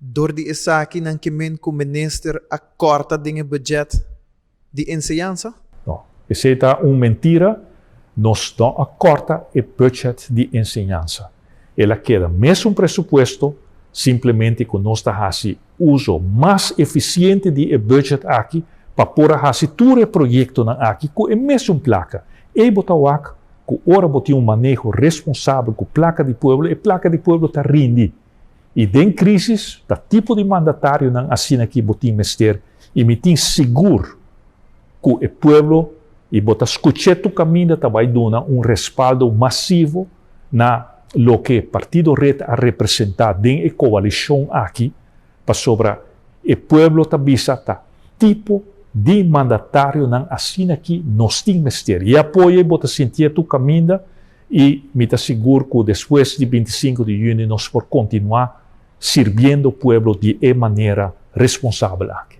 Dor di esaki nan ke men ku minister a kòrta den e budget di enseñansa? No, esei ta un mentira, nos no a kòrta e budget di enseñansa. El a keda mesun presupuesto, simplemente ku nos ta hasi uso mas efisiente di e budget aki pa por a hasi tur e proyektonan aki ku e mesun plaka. Ei bo ta wak ku ora bo tin un maneho responsabel ku plaka di pueblo, e plaka di pueblo ta rindi. I den krísis ta tipo di mandatarionan asina ki bo tin mester i mi tin sigur ku e pueblo i bo ta skuch'é tur kaminda ta bai duna un respaldo masivo na loke Partido Red a representá den e koalishon aki pasobra e pueblo ta bisa ta tipo di mandatarionan asina ki nos tin mester. I e apoyo ei bo ta sintié tur kaminda I mi ta sigur ku despues di 25 di yüni nos por kontinuá sirbiendo pueblo di e manera responsabel aki.